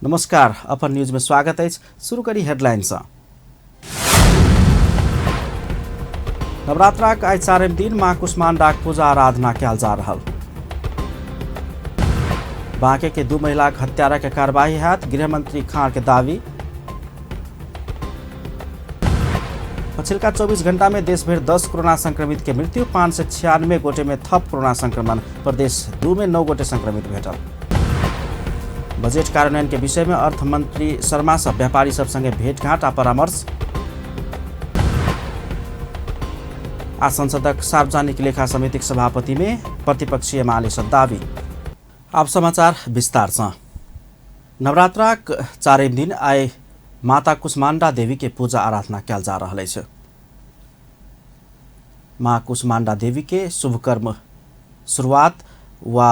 नमस्कार, अपन न्यूज में स्वागत अछि। शुरू करी हेडलाइन सँ। नवरात्राक आइ चारिम दिन मां कुष्मांडाक पूजा आराधना कयल जा रहल। बांके के 2 महिलाक हत्यारा के कार्रवाई हैत, गृहमंत्री खान के दावी। पछिलका 24 घंटा में देश भरि 10 कोरोना संक्रमित के मृत्यु, 596 गोटे में थप कोरोना संक्रमण, प्रदेश 2 में 9 गोटे संक्रमित भेटल। बजट कार्यान्वयन के विषय में अर्थमंत्री शर्मा से व्यापारी सब संगे भेंटघाट आ परामर्श। आ संसदक सार्वजनिक लेखा समितिक सभापति में प्रतिपक्षी एमाले से दावी। अब समाचार विस्तार से। नवरात्राक चारिम दिन आइ माता कुष्मांडा देवी के पूजा आराधना कयल जा रहल अछि। माँ कुष्मांडा देवी के शुभ कर्म शुरुआत वा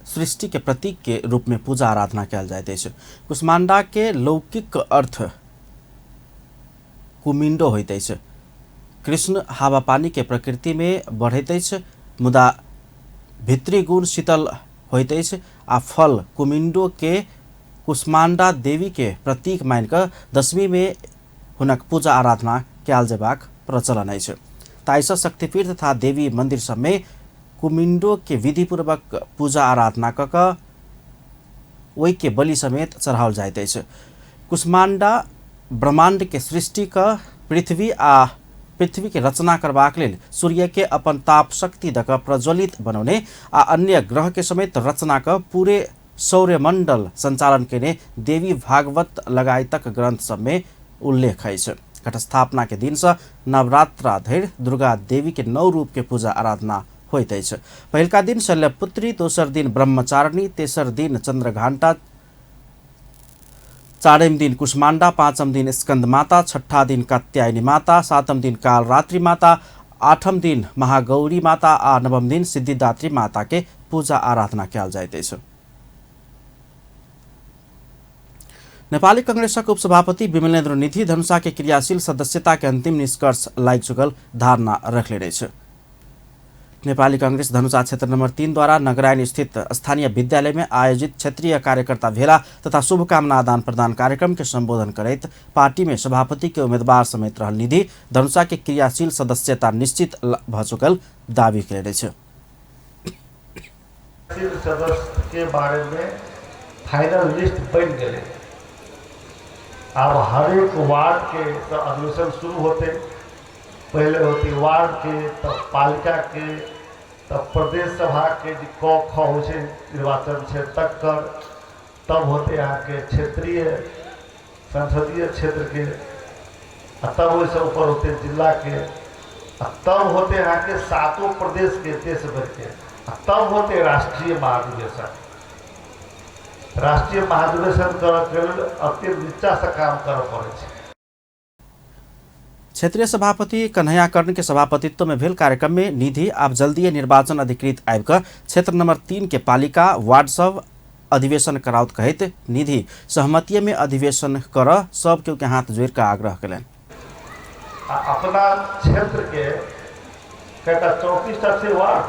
सृष्टि के प्रतीक के रूप में पूजा आराधना कयल जाइत अछि। कुष्मांडा के लौकिक अर्थ कुमिंडो होइत अछि। कृष्ण हवा पानी के प्रकृति में बढ़ैत अछि, मुदा भित्री गुण शीतल होइत अछि आ फल कुमिंडो के कुष्मांडा देवी के प्रतीक मानि कऽ दशमी में हुनक पूजा आराधना कयल जेबाक प्रचलन अछि। ताहिसँ शक्तिपीठ तथा देवी मंदिर सब में कुमिंडो के विधिपूर्वक पूजा आराधना कऽ कऽ ओहि के बलि समेत चढ़ाओल जाइत अछि। कुष्मांडा ब्रह्मांड के सृष्टि कऽ पृथ्वी आ पृथ्वी के रचना करबाक लेल सूर्य के अपन ताप शक्ति दऽ कऽ प्रज्वलित बनौने आ अन्य ग्रह के समेत रचना कऽ पूरे सौर्यमंडल संचालन केने देवी भागवत लगायतक ग्रंथ सब में उल्लेख अछि। घटस्थापना के दिन से नवरात्रा धरि दुर्गा देवी के 9 रूप के पूजा आराधना होइत अछि। पहिलका दिन शैलपुत्री, दोसर दिन ब्रह्मचारिणी, तेसर दिन चंद्रघंटा, चारिम दिन कुष्मांडा, पांचम दिन स्कंद माता, छठा दिन कात्यायनी माता, सातम दिन कालरात्रि माता, आठम दिन महागौरी माता आ नवम दिन सिद्धिदात्री माता के पूजा आराधना कयल जाइत अछि। नेपाली कांग्रेसक उपसभापति विमलेन्द्र निधि धनुषा के क्रियाशील सदस्यता के अंतिम निष्कर्ष लागि चुकल धारणा रखले अछि। नेपाली कांग्रेस धनुषा क्षेत्र नंबर 3 द्वारा नगरायण स्थित स्थानीय विद्यालय में आयोजित क्षेत्रीय कार्यकर्ता भेला तथा शुभकामना आदान प्रदान कार्यक्रम के संबोधन करैत पार्टी में सभापति के उम्मीदवार समेत रहल निधि धनुषा के क्रियाशील सदस्यता निश्चित भ चुकल दावी केने अछि। सदस्य के बारे में फाइनल लिस्ट बन गए। अब हरेक वार्ड के तो अधिवेशन शुरू होते, पहले होती वार्ड के, तब पालिका के, तब प्रदेश सभा के जे क ख होइ छै निर्वाचन क्षेत्र तक कर, तब होते अहाँके क्षेत्रीय संसदीय क्षेत्र के, आ तब ओहिसँ ऊपर होते जिला के, आ तब होते अहाँके सातों प्रदेश के देश भर के, आ तब होते राष्ट्रीय महाधिवेशन। राष्ट्रीय महाधिवेशन करऽ के लेल अत्यंत नीचासँ काम करऽ पड़ै छै। क्षेत्रीय सभापति कन्हैया कर्ण के सभापतित्व में भेल कार्यक्रम में निधि आब जल्दीए निर्वाचन अधिकृत आबि कऽ क्षेत्र नंबर 3 के पालिका वार्ड सब अधिवेशन कराओत कहैत निधि सहमतिये में अधिवेशन कर सब केओ के हाथ जोड़ि कऽ आग्रह केलनि। आ अपना क्षेत्र के कएटा 34टा छै वार्ड,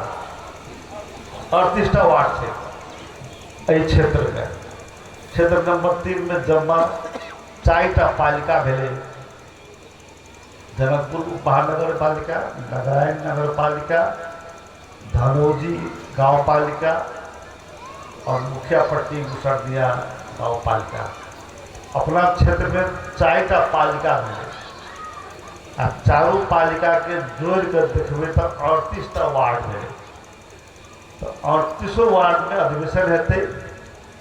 38टा वार्ड छै एहि क्षेत्र में। क्षेत्र नंबर 3 में जम्मा 4टा पालिका भेलै, जनकपुर उपमहानगरपालिका, नारायण नगरपालिका, धनौजी गाँवपालिका और मुखियापट्टी मुसरदिया गाँवपालिका। अपना क्षेत्र में 4टा पालिका भेलै आ चारू पालिका के जोड़ि कऽ देखबै तऽ 38टा वार्ड भेलै। तऽ 38 वार्ड में अधिवेशन हेतै,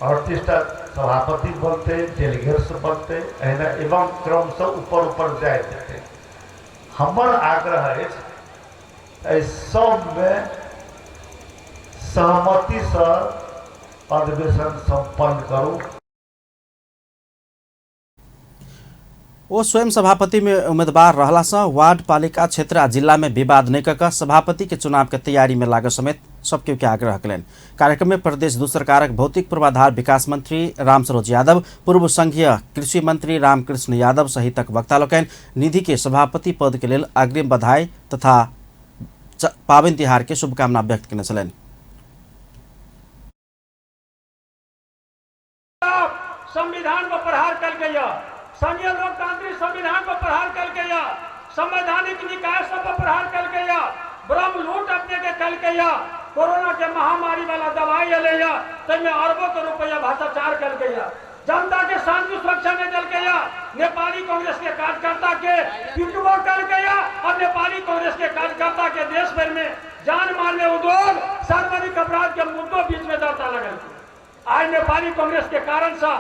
38टा सभापति बनतै, डेलीगेट्स बनतै, एहिना एवं क्रमसँ ऊपर ऊपर जाइत जेतै। हमर आग्रह अछि एहि सबमे सहमतिसँ अधिवेशन सम्पन्न करू। ओ स्वयं सभापति में उम्मीदवार रहला सँ वार्ड पालिका क्षेत्र आ जिला में विवाद नहि कऽ कऽ सभापति के चुनाव के तैयारी में लागऽ समेत सब केओ के आग्रह केलनि। कार्यक्रम में प्रदेश दू सरकारक भौतिक पूर्वाधार विकास मंत्री रामसरोज यादव, पूर्व संघीय कृषि मंत्री रामकृष्ण यादव सहितक वक्ता लोकनि निधि के सभापति पद के लेल अग्रिम बधाई तथा पाबनि तिहार के शुभकामना व्यक्त केने छलनि। संविधान संघीय लोकतांत्रिक संविधान पर प्रहार कलकैया, संवैधानिक निकाय सब पर प्रहार कलकैया, ब्रह्म लूट अपने के कलकैया, कोरोना के महामारी वाला दवाई अलैया ताहिमे अरबों के रुपया भ्रष्टाचार कलकैया, जनता के शांति सुरक्षा नहीं दिलकैया, नेपाली कांग्रेस के कार्यकर्ता के पिटबो कलकैया और नेपाली कांग्रेस के कार्यकर्ता के देश भर में जान मारने उद्योग सार्वजनिक अपराध के मुद्दों बीच में दर्ता लगल। आज नेपाली कांग्रेस के कारण से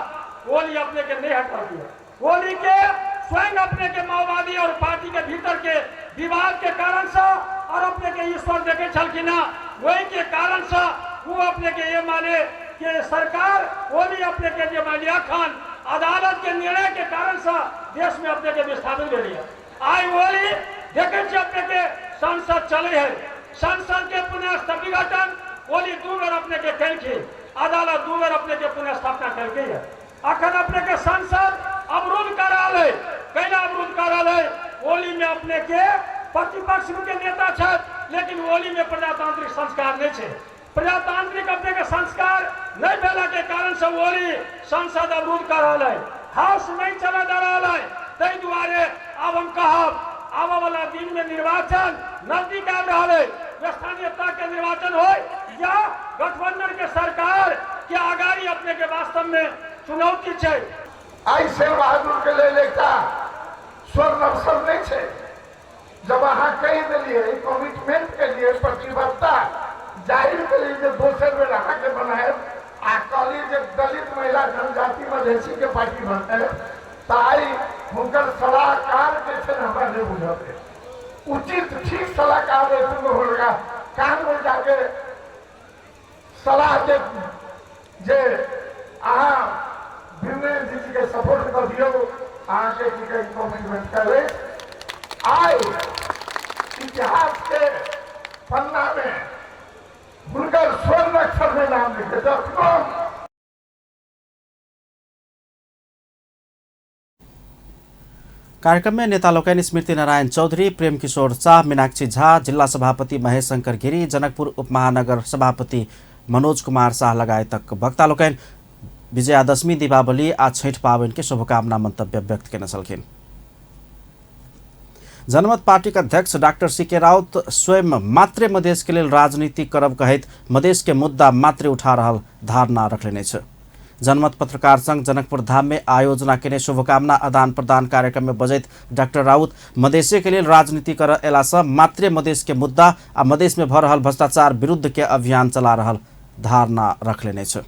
ओली अपने के नहीं हटा दिया। ओली के स्वयं अपने के माओवादी और पार्टी के भीतर के विवाद के कारण से और अपने के ईश्वर देखे छलखिन वही के कारण से वो अपने के ये माने कि सरकार ओली अपने के जे मानिया खान अदालत के निर्णय के कारण से देश में अपने के विस्थापित भेल। आइ ओली देखे छी अपने के संसद चले है, संसद के पुनः विघटन ओली दू बेर अपने के केलखिन, अदालत दू बेर अपने के पुनः स्थापना केलकै है। अखन अपने के संसद अवरुद्ध कर रहल है। कैला अवरुद्ध कर रहल है? ओली में अपने के प्रतिपक्ष के नेता छथि, लेकिन ओली में प्रजातांत्रिक संस्कार नहीं छै। प्रजातांत्रिक अपने के संस्कार नहीं भेला के कारण से ओली संसद अवरुद्ध कर रहल है, हाउस नहीं चला जा रहल है। ताहि दुआरे आब हम कहब आबऽ वाला दिन में निर्वाचन नजदीक आबि रहल है, स्थानीय तह के निर्वाचन हो या गठबंधन के सरकार के अगाड़ी अपने के वास्तव में चुनौती छै। आइ शेर बहादुर के लेल एकटा स्वर्ण अवसर नहीं छै। जब अहाँ कहि देलियै, कमिटमेंट के लिए प्रतिबद्धता जाहिर केलियै जे दोसर बेर अहाँके बनायब आ कहलियै जे दलित महिला जनजाति मधेसी के पार्टी बनतै, तऽ आइ हुनकर सलाहकार जे छै हमरा नहि बुझल अछि। उचित ठीक सलाहकार रहथिन हुनका कान में जाके सलाह दे जे अहाँ भीमनेन्द्र जी के सपोर्ट कऽ दियौ, अहाँके की कहै कमिटमेंट करबै। आइ इतिहास के पन्ना में हुनकर स्वर्ण अक्षर में नाम लिखे। जखनो कार्यक्रम में नेता लोकनि स्मृति नारायण चौधरी, प्रेम किशोर शाह, मीनाक्षी झा, जिल्ला सभापति महेश शंकर गिरी, जनकपुर उपमहानगर सभापति मनोज कुमार शाह लगायतक वक्ता लोकनि विजयादशमी, दीपावली आ छठि पाबनि के शुभकामना मंतव्य व्यक्त केने छलखिन। जनमत पार्टी के अध्यक्ष डॉक्टर सी.के. राउत स्वयं मात्रे मधेश के लेल राजनीति करब कहैत मधेश के मुद्दा मात्रे उठा रहल धारणा रखलेने अछि। जनमत पत्रकार संघ जनकपुर धाम में आयोजना केने शुभकामना आदान प्रदान कार्यक्रम में बजैत डॉक्टर राउत मधेशे के लेल राजनीति कर अयला से मात्रे मधेश के मुद्दा आ मधेश में भऽ रहल भ्रष्टाचार विरुद्ध के अभियान चला रहल धारणा रखलेने अछि।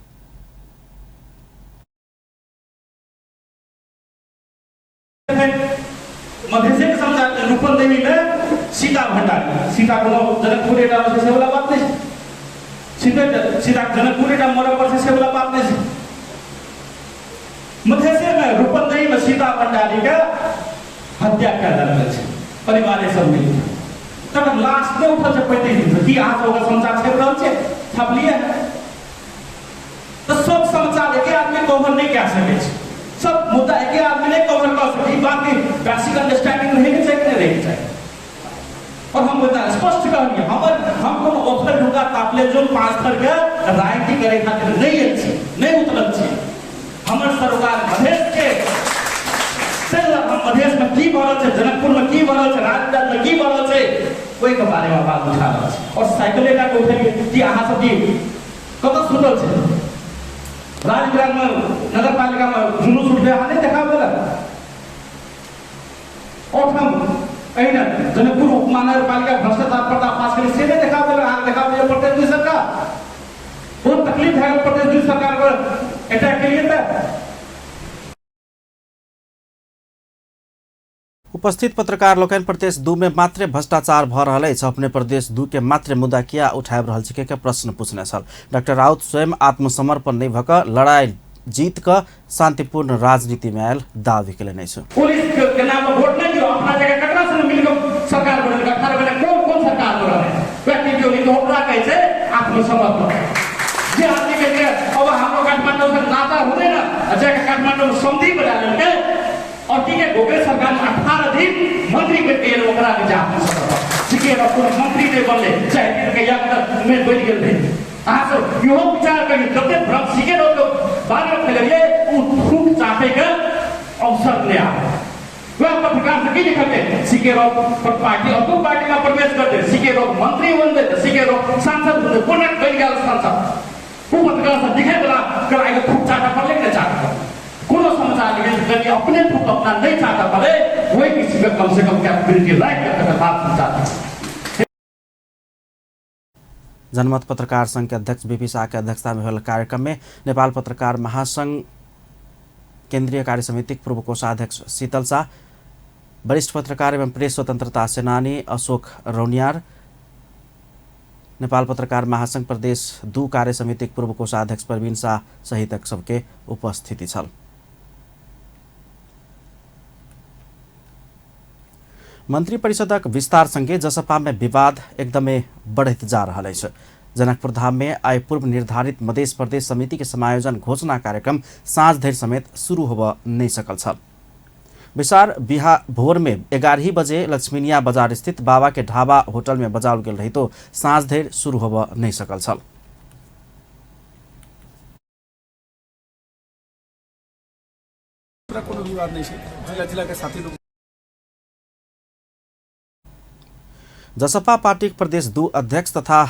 मधेशे के समाचार रूपनदेवी में सीता भंडारी, सीता कोनो जनकपुरे टा से वाला बात नहीं, सीता सीता जनकपुरे टा मरब पर से वाला बात नहीं। मधेशे में रूपनदेवी में सीता भंडारी के हत्या कर देल छै परिवारे सब मिल तकर लाश नहि उठल छै 35 दिन से। की अहाँ सब ओकर समाचार छापि रहल छै? छापलियै तऽ सब समाचार एके आदमी कवर नहि कए सकै छै, सब मुद्दा एके आदमी नहीं कवर कर सके। बात के बेसिक अंडरस्टैंडिंग रहे के चाहिए कि नहीं रहे के चाहिए। और हम बता स्पष्ट कहलिए हमर हम कोनो ओखर ढुका तापले जो 5 थर के राजनीति करे खातिर नहीं आयल छी, नहीं उतरल छी। हमर सरकार मधेश के हम मधेश में की भरल छै, जनकपुर में की भरल छै, राजधानी में की भरल छै, ओहि के बारे में बात उठा रहल छै। और साइकिल टा के उठेलियै कि अहाँ सब की कतऽ सुतल छै? राजग्राम में नगर पालिका में जुलूस उठले अहाँ नहीं देखा देलक? और हम एहिना जनकपुर उपमहानगर पालिका भ्रष्टाचार पर्दाफाश के से नहीं देखा देलक? अहाँ देखा दिया प्रदेश दुई सरकार बहुत तकलीफ भए गेल प्रदेश दुई सरकार पर अटैक के लिए। तऽ उपस्थित पत्रकार लोकनि प्रदेश 2 में मात्रे भ्रष्टाचार भऽ रहल अछि, अपने प्रदेश 2 के मात्रे मुद्दा किया उठाबि रहल छै के प्रश्न पूछने छल। डॉक्टर राउत स्वयं आत्मसमर्पण नहीं भऽ कऽ लड़ाई जीत कऽ शांतिपूर्ण राजनीति में आयल दावी केलनि अछि। पुलिस के नाम पर वोट नहीं दियो, अपना जगह ककरा से मिल के सरकार बनल, 18 महीना कौन कौन सरकार बनल है व्यक्ति जो नहीं तो ओकरा कहै छै आत्मसमर्पण। जे आदमी के जे अब हाम्रो काठमाडौँ से नाता हुँदैन, जाके काठमाडौँ सन्धि बना लेलकै और की के गोगरे सरकार में 18 दिन मंत्री बनि गेल, ओकरा के जे आत्मसमर्पण ठीके कोनो मंत्री नहीं बनले चाहे दिन के यात्रा में बनि गेल रहे। अहाँ सब इहो विचार करियौ, जते भ्रम सीखे लोक बारे में फैलेलियै उ थूक चाटे के अवसर नहि आबै। वएह पत्रकार से की लिखलकै, सीके राउत पर पार्टी अर्को पार्टीमा प्रवेश गर्दै सीके राउत मन्त्री बन्दै त सीके राउत सांसद हुँदै कोना बनि गेल सांसद। ओ पत्रकार से लिखै वाला कराइके थुक चाटा पड़लै कि नहि चाटा पड़लै? कोनो समाचार लिखै से कनि अपने थुक अपना नहि चाटा पड़ै, ओहि किसिमके कम से कम कैपेबिलिटी राखि कऽ तकर बाद समाचार लिखै। जनमत पत्रकार संघ के अध्यक्ष बीपी शाह के अध्यक्षता में भेल कार्यक्रम में नेपाल पत्रकार महासंघ केंद्रीय कार्य समिति पूर्व कोषाध्यक्ष शीतल शाह, वरिष्ठ पत्रकार एवं प्रेस स्वतंत्रता सेनानी अशोक रौनियार, नेपाल पत्रकार महासंघ प्रदेश 2 कार्य समिति पूर्व कोषाध्यक्ष प्रवीण शाह सहितक सबके उपस्थिति छल। मंत्री परिषदक विस्तार संगे जसपा में विवाद एकदमै बढ़ैत जा रहल अछि। जनकपुर धाम में आइ पूर्व निर्धारित मध्य प्रदेश समिति के समायोजन घोषणा कार्यक्रम साँझ धरि समेत शुरू होबऽ नहि सकल छल। बैसार बिहा भोर में 11 बजे लक्ष्मीनिया बाजार स्थित बाबा के ढाबा होटल में बजाओल गेल रहितो साँझ धरि शुरू होबऽ नहि सकल छल। कोनो विवाद नहीं छै, जिला जिला के साथी लोग। जसपा पार्टीक प्रदेश 2 अध्यक्ष तथा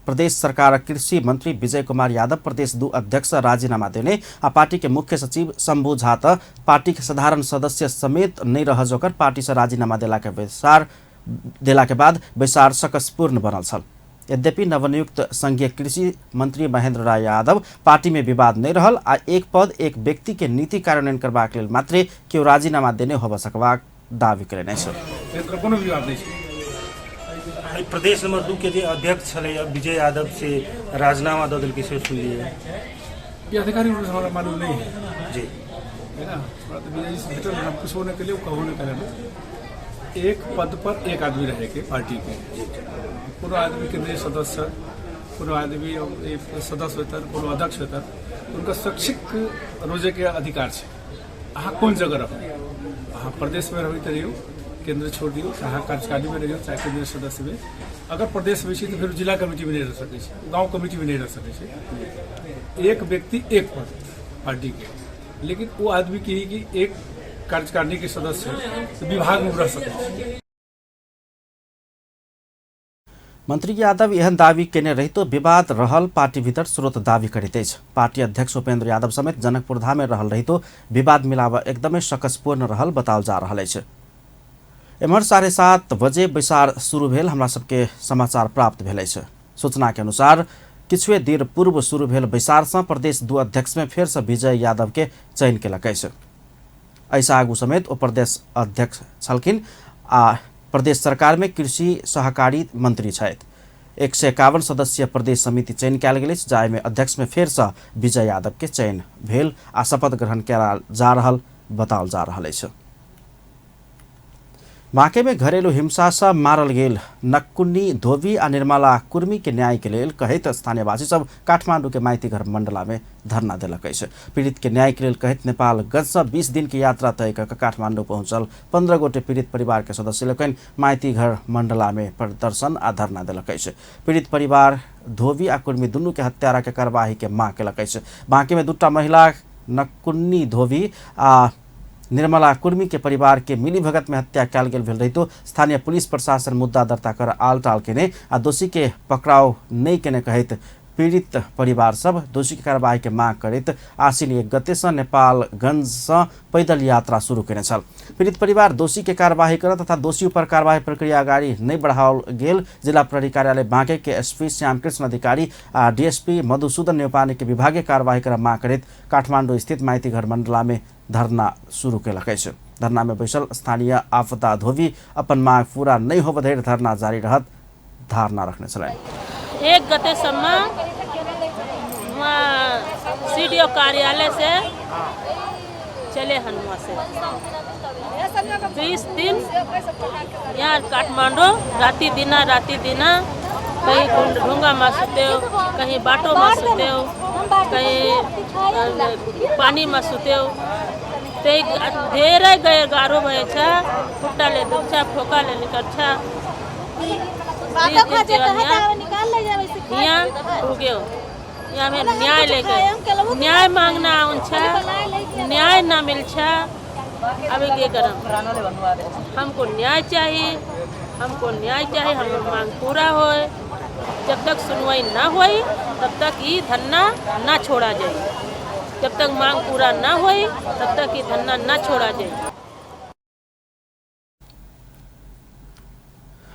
प्रदेश सरकार कृषि मंत्री विजय कुमार यादव प्रदेश 2 अध्यक्ष राजीनामा देने आ पार्टी के मुख्य सचिव शंभू झा त पार्टी के साधारण सदस्य समेत नहीं रह जोकर पार्टी से राजीनामा देला के बाद बैसार सकसपूर्ण बनल छल। यद्यपि नवनियुक्त संघीय कृषि मंत्री महेंद्र राय यादव पार्टी में विवाद नहीं रहल आ एक पद एक व्यक्ति के नीति कार्यान्वयन करबाक लेल मात्रे केओ राजीनामा देने होबऽ सकबाक दावी कयने छल। कोनो विवाद नहीं छै। प्रदेश नंबर 2 के जे अध्यक्ष छलै विजय यादव से राजीनामा दऽ देलकै से सुनलियै। ये आधिकारिक रूप से हमरा मालूम नहीं है जी, है ना। थोड़ा तो विजय जी से भेटल, हम कुछ होने के लिए कहो नहीं करे। एक पद पर एक आदमी रहे के पार्टी के, कोनो आदमी केंद्रीय सदस्य, कोनो आदमी सदस्य होता, कोनो अध्यक्ष होता, उनका स्वैच्छिक रोजे के अधिकार है। अहाँ कौन जगह रहो, अहाँ प्रदेश में रही रहियो, केंद्र छोड़ दियो, चाहे कार्यकारिणी में रहियो, चाहे केंद्रीय सदस्य में। अगर प्रदेश में छी तो फिर जिला कमेटी में नहीं रह सकै छै, गांव कमेटी में नहीं रह सकै छै। एक व्यक्ति एक पद पार्टी के, लेकिन वो आदमी की कि एक कार्यकारिणी के सदस्य तो विभाग में रह सकै छै। मंत्री यादव एहन दावी केने रहितो विवाद रहल पार्टी भीतर स्रोत दावी करैत अछि। पार्टी अध्यक्ष उपेंद्र यादव समेत जनकपुर धाम में रहल रहितो विवाद मिलाव एकदमै सकसपूर्ण रहल बताओल जा रहल अछि। एम्हर 7:30 बजे बैसार शुरू भेल हमरा सबके समाचार प्राप्त भेल अछि। सूचना के अनुसार किछुए देर पूर्व शुरू भेल बैसार से प्रदेश 2 अध्यक्ष में फेर से विजय यादव के चयन केलक अछि। एहिसँ आगू समेत ओ प्रदेश अध्यक्ष छलखिन आ प्रदेश सरकार में कृषि सहकारी मंत्री छथि। 151 सदस्यीय प्रदेश समिति चयन कयल गेल अछि, जाहिमे अध्यक्ष में फेर से विजय यादव के चयन भेल आ शपथ ग्रहण कयल जा रहल बताओल जा रहल अछि। बाँके में घरेलू हिंसा से मारल गेल नक्कुन्नी धोबी आ निर्मला कुर्मी के न्याय के लेल कहैत स्थानीयवासी सब काठमांडू के माइतीघर मंडला में धरना देलक अछि। पीड़ित के न्याय के लेल कहैत नेपालगंज से 20 दिन के यात्रा तय कऽ काठमांडू पहुंचल 15 गोटे पीड़ित परिवार के सदस्य लोकनि माइतीघर मंडला में प्रदर्शन आ धरना देलक अछि। पीड़ित परिवार धोबी आ कुर्मी दुनू के हत्यारा के कार्यवाही के मांग केलक अछि। बाँके में 2 महिला नक्कुन्नी धोबी आ निर्मला कुर्मी के परिवार के मिलीभगत में हत्या कयल गेल भेल रहितो स्थानीय पुलिस प्रशासन मुद्दा दर्ता कर आल टाल केने आ दोषी के पकड़ाव नहीं केने कहैत पीड़ित परिवार सब दोषी के कार्यवाही के मांग करैत आश्विन 1 गते से नेपालगंज से पैदल यात्रा शुरू केने छल। पीड़ित परिवार दोषी के कार्यवाही कर तथा दोषी ऊपर कार्यवाही प्रक्रिया अगाडि नहीं बढ़ाओल गेल जिला प्रहरी कार्यालय बाँके के एसपी श्यामकृष्ण अधिकारी आ डीएसपी मधुसूदन न्यौपाने के विभागीय कार्यवाही कर मांग करैत काठमांडू स्थित माइतीघर मंडला में धरना शुरू केलक अछि। धरना में बैसल स्थानीय आपदा धोबी अपन मांग पूरा नहीं होबऽ धरि धरना जारी रहत धारणा रखने छलनि। 1 गतेसम्म वहाँ सीडीओ कार्यालय से चले हन, वहाँ से 20 दिन यहाँ काठमांडू राति दिना कहीं ढुंगा में सुते हो, कहीं बाटो में सुते हो, कहीं पानी में सुते हो। त्यही धेरै गाह्रो भएछ, खुट्टाले दुख्छ, फोकाले निकल्छ। यहाँ पुग्यो, यहाँ न्याय लेके न्याय माग्न आउँछ, न्याय नमिल्छ। अभी के करम? हमको न्याय चाहिए, हमको न्याय चाहिए, हमर मांग पूरा होए। जब तक सुनवाई ना होई तब तक ये धरना ना छोड़ा जाए। जब तक मांग पूरा ना होई तब तक ये धरना ना छोड़ा जाए।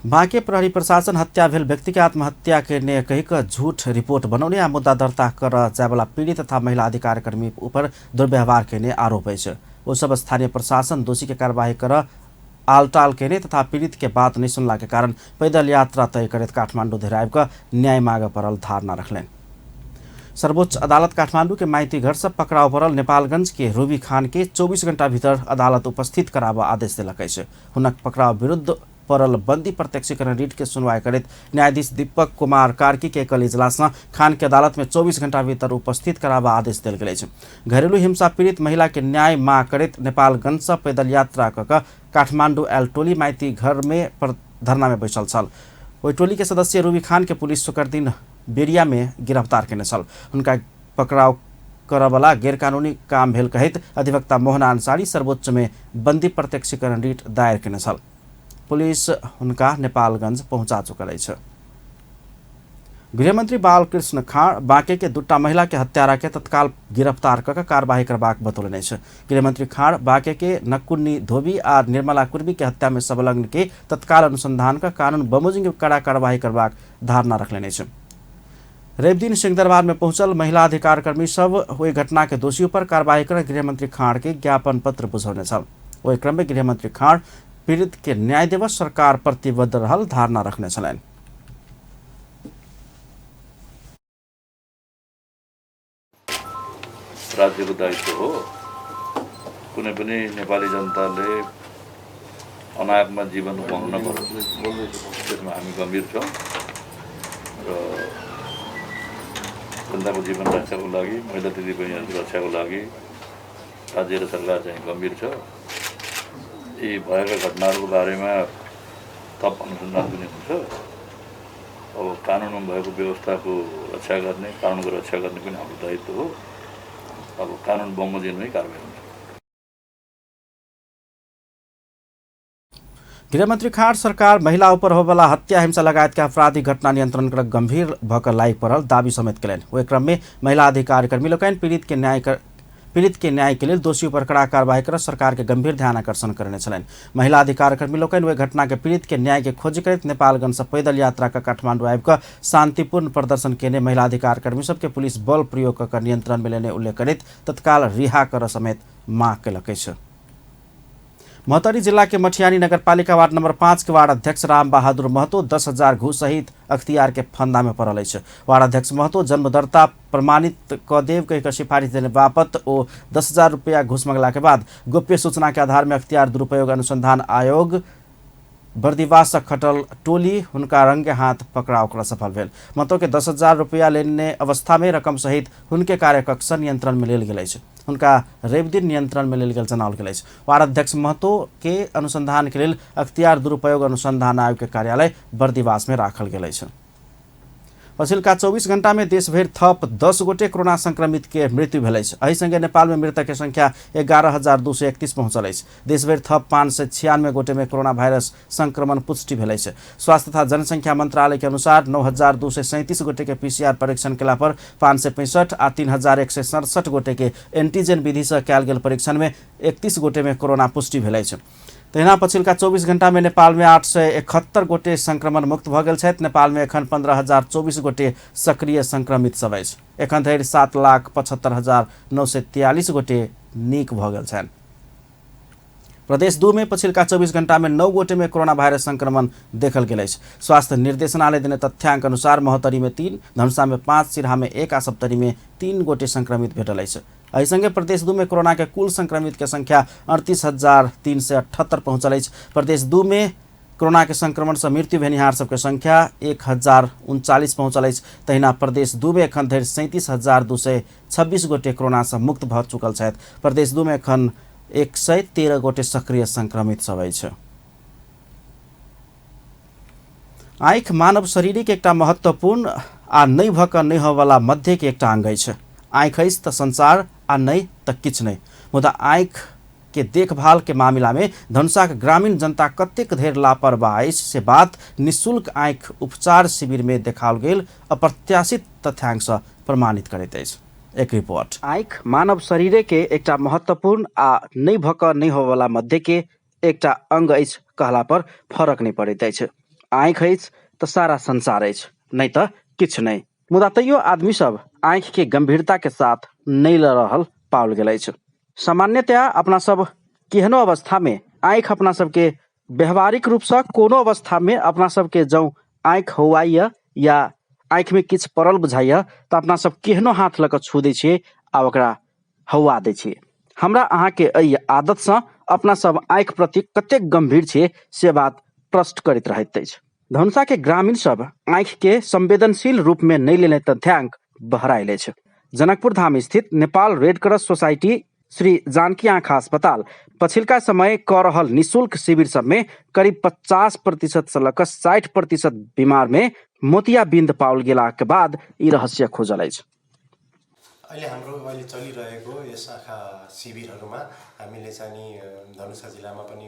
बाँके प्रहरी प्रशासन हत्या भेल व्यक्ति के आत्महत्या के ने कहि कऽ झूठ रिपोर्ट बनौने आ मुद्दा दर्ता कर जायवला पीड़ित तथा महिला अधिकार कर्मी ऊपर दुर्व्यवहार केने आरोप अछि। ओ सब स्थानीय प्रशासन दोषी के कार्यवाही कर आलटाल केने तथा पीड़ित के बात नहीं सुनला के कारण पैदल यात्रा तय करैत काठमाडौँ धरि आबि कऽ न्याय मागऽ पड़ल धारणा रखलनि। सर्वोच्च अदालत काठमांडू के माइती घर से पकड़ाव पड़ल नेपालगंज के रूबी खान के 24 घंटा भीतर अदालत उपस्थित कराबऽ आदेश देलक अछि। हुनक पकड़ाव विरुद्ध पड़ल बंदी प्रत्यक्षीकरण रिट के सुनवाई करैत न्यायाधीश दीपक कुमार कार्की के एकल इजलास खान के अदालत में 24 घंटा भीतर उपस्थित कराबऽ आदेश देल गेल अछि। घरेलू हिंसा पीड़ित महिला के न्याय मांग करैत नेपालगंज से पैदल यात्रा कऽ कऽ काठमांडू आयल टोली माइती घर में धरना में बैसल छल। ओहि टोली के सदस्य रूबी खान के पुलिस शुक्र दिन बेरिया में गिरफ्तार केने छल। हुनका पकड़ाव करऽवला गैरकानूनी काम भेल कहैत अधिवक्ता मोहना अंसारी सर्वोच्च में बंदी प्रत्यक्षीकरण रिट दायर केने छल। पुलिस हुनका नेपालगंज पहुंचा चुकल अछि। गृहमंत्री बालकृष्ण खाँड बाँके के दूटा महिला के हत्यारा के तत्काल गिरफ्तार कऽ कार्यवाही करबाक बतौलनि अछि। गृहमंत्री खाँड बाँके के नकुन्नी धोबी आ निर्मला कुर्मी के हत्या में संलग्न के तत्काल अनुसंधान कऽ कानून बमोजिम कड़ा कार्यवाही करबाक धारणा रखलनि अछि। रविदिन सिंहदरबार में पहुंचल महिला अधिकार कर्मी सब ओहि घटना के दोषी पर कार्यवाही कर गृहमंत्री खाँड के ज्ञापन पत्र बुझौने छल। ओहि क्रम में गृहमंत्री खाँड पीड़ित के न्याय देव सरकार प्रतिबद्ध रहल धारणा रखने छलनि। राज्यको दायित्व हो कुनै पनि नेपाली जनताले अनायासमा जीवन गुमाउन नपरोस्, त्यसमा हामी गम्भीर छौँ र जनताको जीवन रक्षाको लागि, महिला दिदीबहिनीहरूको रक्षाको लागि राज्य र सरकार चाहिँ गम्भीर छ। यी भएका घटनाहरूको बारेमा थप अनुसन्धान पनि हुन्छ। अब कानुनमा भएको व्यवस्थाको रक्षा गर्ने, कानुनको रक्षा गर्ने पनि हाम्रो दायित्व हो। अब कानुन बमोजिममै कारबाही हुन्छ। गृहमंत्री खाँड सरकार महिला ऊपर होबला हत्या हिंसा लगायत के आपराधिक घटना नियंत्रण कर गंभीर भऽ लागि पड़ल दावी समेत केलनि। ओहि क्रम में महिला अधिकार कर्मी लोकनि पीड़ित के न्याय के लेल दोषी पर कड़ा कार्रवाई कर सरकार के गंभीर ध्यान आकर्षण करने छलनि। महिला अधिकार कर्मी लोकनि ओहि घटना के पीड़ित के न्याय के खोज करैत नेपालगंज से पैदल यात्रा कऽ काठमांडू आबि कऽ शांतिपूर्ण प्रदर्शन केने महिला अधिकार कर्मी सबके पुलिस बल प्रयोग कऽ नियंत्रण में लेने उल्लेख करैत तत्काल रिहा कर समेत मांग केलक अछि। महोत्तरी जिला के मठियानी नगरपालिका वार्ड नंबर 5 के वार्ड अध्यक्ष राम बहादुर महतो 10,000 घूस सहित अख्तियार के फंदा में पड़ल अछि। वार्ड अध्यक्ष महतो जन्मदर्ता प्रमाणित क देव कहि कऽ सिफारिश देने बापत ओ 10,000 रुपया घूस मंगला के बाद गोप्य सूचना के आधार में अख्तियार दुरुपयोग अनुसंधान आयोग बर्दिवास से खटल टोली हुनका रंगे हाथ पकड़ाव कर सफल भेल। महतो के 10,000 रुपया लेने अवस्था में रकम सहित हुनके कार्यकक्ष नियंत्रण में लेल गेल अछि। हुनका रविदिन नियंत्रण में लेल गेल जनाओल गेल अछि। वार्ड अध्यक्ष महतो के अनुसंधान के लेल अख्तियार दुरुपयोग अनुसंधान आयोग के कार्यालय बर्दिवास में राखल गेल अछि। पछिल्का 24 घंटा में देशभरि थप 10 गोटे कोरोना संक्रमित के मृत्यु भेल अछि। एहि संगे नेपाल में मृतक के संख्या 11,231 पहुंचल अछि। देशभरि थप 596 गोटे में कोरोना वायरस संक्रमण पुष्टि भेल अछि। स्वास्थ्य तथा जनसंख्या मंत्रालय के अनुसार 9,237 गोटे के पीसीआर परीक्षण केला पर 565 आ 3,167 गोटे के एंटीजन विधि से कयल गेल परीक्षण में 31 गोटे में कोरोना पुष्टि भेल अछि। तहिना पछिल्का 24 घंटा में नेपाल में 871 गोटे संक्रमण मुक्त भऽ गेल छथि। नेपाल में एखन 15,024 गोटे सक्रिय संक्रमित सब अछि। एखन धरि 7,75,943 गोटे नीक भऽ गेल छनि। प्रदेश 2 में पछिल्का 24 घंटा में 9 गोटे में कोरोना वायरस संक्रमण देखल गेल अछि। स्वास्थ्य निर्देशनालय देने तथ्यांक अनुसार महोत्तरी में 3, धनुषा में 5, सिरहा में 1 आ सप्तरी में 3 गोटे संक्रमित भेटल अछि। एहि संगे प्रदेश 2 में कोरोना के कुल संक्रमित के संख्या 38,378 पहुंचल अछि। प्रदेश 2 में कोरोना के संक्रमण से मृत्यु भेनिहार सबके संख्या 1,039 पहुंचल अछि। तहिना प्रदेश 2 में एखन धरि 37,226 गोटे कोरोना से मुक्त भऽ चुकल छथि। प्रदेश 2 में एखन 113 गोटे सक्रिय संक्रमित सब अछि। आँखि मानव शरीर के एकटा महत्वपूर्ण आ नहि भऽ कऽ नहि होयवला मध्य के एकटा अंग अछि। आँखि अछि तऽ संसार आ नहि तऽ किछु नहि, मुदा आँखि के देखभाल के मामिला में धनुषाक ग्रामीण जनता कतेक धेर लापरवाह अछि से बात निःशुल्क आँखि उपचार शिविर में देखाओल गेल अप्रत्याशित तथ्यांक सँ प्रमाणित करैत अछि। एक रिपोर्ट। आँखि मानव शरीर के एकटा महत्वपूर्ण आ नहि भऽ कऽ नहि होबयवला मध्य के एकटा अंग अछि कहला पर फरक नहि पड़ैत अछि। आँखि अछि तऽ सारा संसार अछि, नहि तऽ किछु नहि। मुदा तैयो आदमी सब आँखि के गंभीरता के साथ नहि लऽ रहल पाओल गेल अछि। सामान्यतया अपना सब केहनो अवस्था में आँखि अपना सबके व्यवहारिक रूपसँ कोनो अवस्था में अपना सबके जँ आँखि हौआइए या आँखिमे किछु पड़ल बुझाइए तऽ अपना सब केहनो हाथ लऽ कऽ छू दै छियै आ ओकरा हौआ दै छियै। हमरा अहाँके एहि आदतसँ अपना सब आँखि प्रति कतेक गंभीर छियै से बात प्रश्न करैत रहैत अछि। धनुषा के ग्रामीण सब आँखि के संवेदनशील रूप में नहि लेने तथ्यांक बहरायल अछि। जनकपुर धाम स्थित Nepal Red Cross Society Shri Janaki आँखा अस्पताल पछिलका समय कऽ रहल निःशुल्क शिविर सबमे करीब 50% से लऽ कऽ 60% बीमार में मोतियाबिंद पाओल गेलाक बाद ई रहस्य खोजल अछि। अहिले हाम्रो अहिले चलिरहेको यस आँखा शिविरहरूमा हामीले चाहिँ नि धनुषा जिल्लामा पनि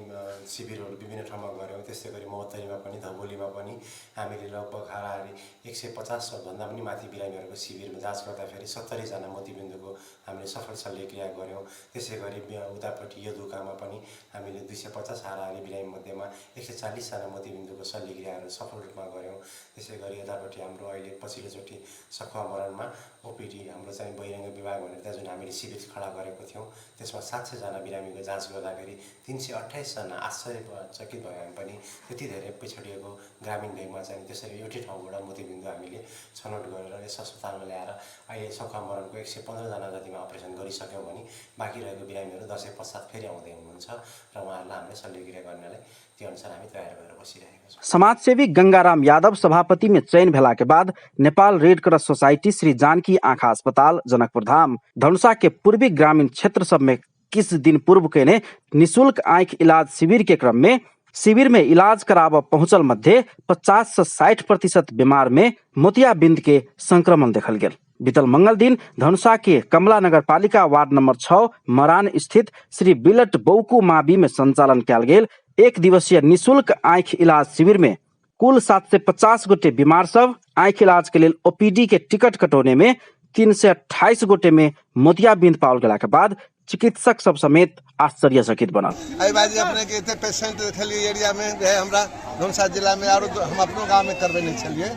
शिविरहरू विभिन्न ठाउँमा गऱ्यौँ। त्यस्तै गरी महोत्तरीमा पनि, धबोलीमा पनि हामीले लगभग हाराहारी 150 भन्दा पनि माथि बिरामीहरूको शिविरमा जाँच गर्दाखेरि 70 जना मोतीबिन्दुको हामीले सफल शल्यक्रिया गऱ्यौँ। त्यसै गरी उतापट्टि यदुकामा पनि हामीले 250 हाराहारी बिरामी मध्येमा 140 जना मोतीबिन्दुको शल्यक्रियाहरू सफल रूपमा गऱ्यौँ। त्यसै गरी यतापट्टि हाम्रो अहिले पछिल्लोचोटि सखुवा मरणमा ओपिडी हाम्रो चाहिँ बहिरङ्ग विभाग भनेर त्यहाँ जुन हामीले शिविर खडा गरेको थियौँ त्यसमा 700 जना बिरामीको जाँच गर्दाखेरि 328 जना आश्चर्यचकित भयो। हामी पनि त्यति धेरै पिछडिएको ग्रामीण भेगमा चाहिँ त्यसरी एउटै ठाउँबाट मोतीबिन्दु हामीले छनौट गरेर यस अस्पतालमा ल्याएर अहिले सखुवा मरणको 115 जना जतिमा अपरेसन गरिसक्यौँ भने बाँकी रहेको बिरामीहरू दसैँ पश्चात फेरि आउँदै हुनुहुन्छ र उहाँहरूलाई हामीले शल्यक्रिया गर्नलाई त्यो अनुसार हामी तयार भएर बसिरहेका छौँ। समाजसेवी गंगाराम यादव सभापति में चयन भेला के बाद Nepal Red Cross Society Shri Janaki आँखा अस्पताल जनकपुर धाम धनुषा के पूर्वी ग्रामीण क्षेत्र सब में किस दिन पूर्व केने निःशुल्क आँखि इलाज शिविर के क्रम में शिविर में इलाज कराबऽ पहुंचल मध्य 50 से 60% बीमार में मोतियाबिंद के संक्रमण देखल गेल। बीतल मंगल दिन धनुषा के कमला नगर पालिका वार्ड नंबर 6 मरान स्थित श्री बिलट बौकू माबी में संचालन कयल गेल एक दिवसीय निःशुल्क आँखि इलाज शिविर में कुल 750 गोटे बीमार सब आँखि इलाज के लेल ओपीडी के टिकट कटौने में 328 गोटे में मोतियाबिंद पाओल गेला के बाद चिकित्सक सब समेत आश्चर्यचकित बनल। एहि बाजी अपने के एते पेशेंट देखलिए एरिया में रहे हमरा धनुषा जिला में आरो हम अपनो गांव में करबेने छलिए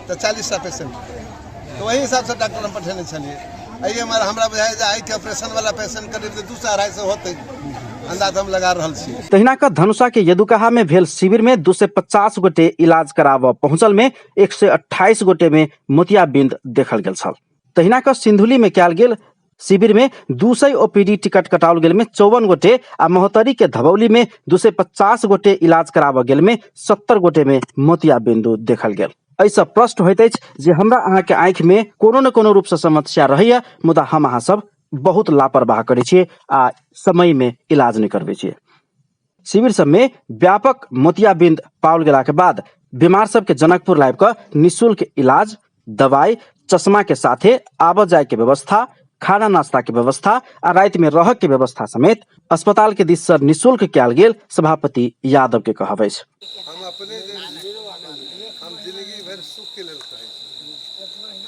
तऽ 40 टा पेशेंट, तो वही हिसाब से डॉक्टर हम पठेने छलिए। एहि हमरा बुझाइ जे आइ के ऑपरेशन वाला पेशेंट करीब 200-250 होतै अंदाज हम लगा रहल छी। तहिना कऽ धनुषा के यदुकहा में भेल शिविर में 250 गोटे इलाज कराबऽ पहुंचल में 128 गोटे में मोतियाबिंद देखल गेल छल। तहिना कऽ सिंधुली में कयल गेल शिविर में 200 ओपीडी टिकट कटाओल गेल में 54 गोटे आ महोत्तरी के धबौली में 250 गोटे इलाज कराबऽ गेल में 70 गोटे में मोतियाबिंदु देखल गेल। एहिसँ प्रश्न होइत अछि जे हमरा अहाँके आँखि में कोनो न कोनो रूपसँ समस्या रहैया, मुदा हम अहाँ सब बहुत लापरवाह करै छियै आ समय में इलाज नहि करबै छियै। शिविर सब में व्यापक मोतियाबिंद पाओल गेला के बाद बीमार सबके जनकपुर लाबि कऽ निःशुल्क इलाज, दवाई, चश्मा के साथे आबऽ जाय के व्यवस्था, खाना नाश्ता के व्यवस्था आ राति में रहक के व्यवस्था समेत अस्पताल के दिस से निःशुल्क कयल गेल सभापति यादव के कहब अछि। हम अपने हम जिंदगी भरि सुख के लेल कहै छी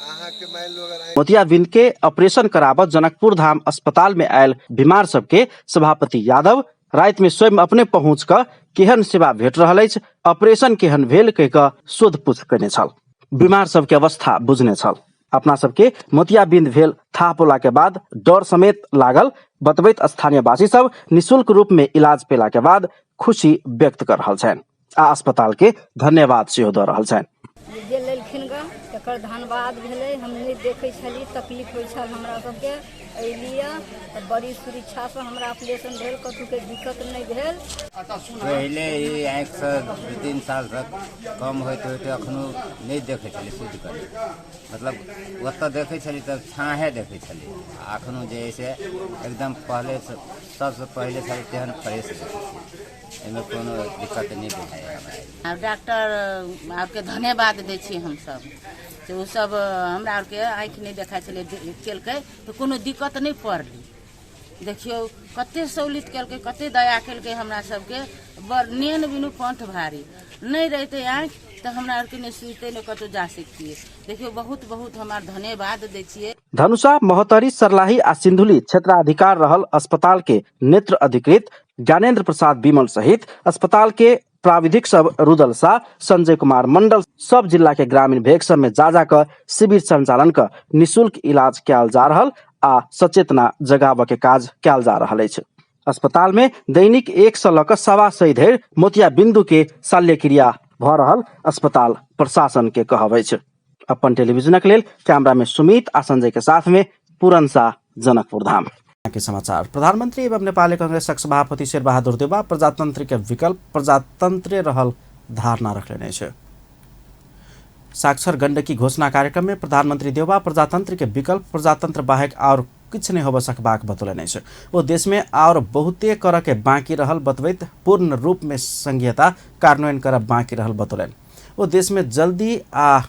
अहाँके मानि लो अगर मोतियाबिंद के ऑपरेशन कराबऽ जनकपुर धाम अस्पताल में आयल बीमार सबके सभापति यादव राति में स्वयं अपने पहुंच कऽ केहन सेवा भेट रहल अछि, ऑपरेशन केहन भेल कहि कऽ शोध पूछ कयने छल। बीमार सबके अवस्था बुझने छल। अपना सबके मोतियाबिंद भेल थाह पौला के बाद डर समेत लागल बतबैत स्थानीयवासी सब निःशुल्क रूप में इलाज पेला के बाद खुशी व्यक्त कर रहल छनि आ अस्पताल के धन्यवाद सेहो दऽ रहल छनि। जे लेलखिन गऽ तकर धन्यवाद भेलै। हम नहि देखै छली, तकलीफ होइ छल हमरा सबके, एलियै तऽ बड़ी सुरक्षासँ हमरा ऑपरेशन भेल, कथूके दिक्कत नहि भेल। पहिले ई आँखिसँ 2-3 साल तक कम होइत होइत एखनो नहि देखै छलियै शुद्ध करी, मतलब ओतऽ देखै छलियै तऽ छाहे देखै छलियै। एखनो जे है से एकदम पहले सबसँ पहिले छलै तेहन फ्रेश देखै छियै, एहिमे कोनो दिक्कत नहि बुझाइए हमरा। डॉक्टर आरके धन्यवाद दै छी हमसब, से ओसब हमरा आरके आँखि नहि देखाइ छलै, केलकै तऽ कोनो दिक्कत नहि पड़लै। देखियौ कते सहूलियत केलकै, कते दया केलकै हमरा सबके। बड़ नेन बिनु कंठ भारी, नहि रहितै आँखि तऽ हमरा आरके नहि सुइते, नहि कतहु जा सकतियै। देखियौ बहुत बहुत हम आर धन्यवाद दै छियै। धनुषा, महोत्तरी, सर्लाही आ सिन्धुली क्षेत्राधिकार रहल अस्पताल के नेत्र अधिकृत ज्ञानेन्द्र प्रसाद विमल सहित अस्पताल के प्राविधिक सब रुदल शाह, संजय कुमार मंडल सब जिला के ग्रामीण भेग सब में जा जा कऽ शिविर संचालन कऽ निःशुल्क इलाज कयल जा रहल आ सचेतना जगाबऽ के काज कयल जा रहल अछि। अस्पताल में दैनिक 100 लऽ कऽ 125 धरि मोतियाबिंदु के शल्यक्रिया भऽ रहल अस्पताल प्रशासन के कहब अछि। अपन टेलीविजनक लेल कैमरा में सुमित आ संजय के साथ में पूरन शाह, जनकपुर धाम। के समाचार। प्रधानमंत्री एवं नेपाली कांग्रेसक सभापति शेरबहादुर देउवा प्रजातंत्र के विकल्प प्रजातंत्रे रहल धारणा रखलेने अछि। साक्षर गण्डकी घोषणा कार्यक्रम में प्रधानमंत्री देउवा प्रजातंत्र के विकल्प प्रजातंत्र बाहेक और किछु नहि होबऽ सकबाक बतौलनि अछि। ओ देश में और बहुते करऽ के बाँकी रहल बतबैत पूर्ण रूप में संघीयता कार्यान्वयन करब बाँकी रहल बतौलनि। ओ देश में जल्दी आ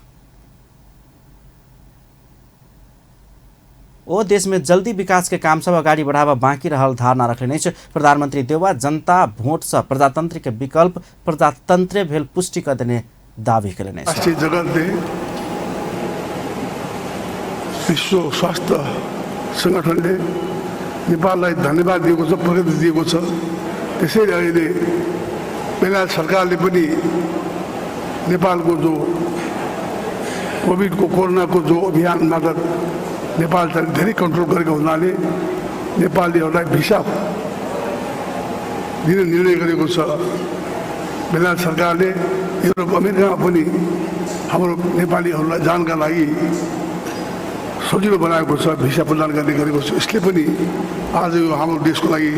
ओ देश में जल्दी विकास के काम सब अगाडि बढ़ाबऽ बाँकी रहल धारणा रखलनि अछि। प्रधानमंत्री देउवा जनता भोट सँ प्रजातंत्र के विकल्प प्रजातंत्रे भेल पुष्टि कऽ देने दावी केलनि अछि। राष्ट्रिय जगतले विश्व स्वास्थ्य संगठनले नेपाललाई धन्यवाद दिएको छ, प्रगति दिएको छ। त्यसैले अहिले बेलायत सरकारले पनि नेपालको जो कोभिडको कोरोनाको जो अभियानमा त नेपाल चाहिँ धेरै कन्ट्रोल गरेको हुनाले नेपालीहरूलाई भिसा दिने निर्णय गरेको छ। बेलायत सरकारले युरोप अमेरिकामा पनि हाम्रो नेपालीहरूलाई जानका लागि सजिलो बनाएको छ, भिसा प्रदान गर्ने गरेको छ। यसले पनि आज यो हाम्रो देशको लागि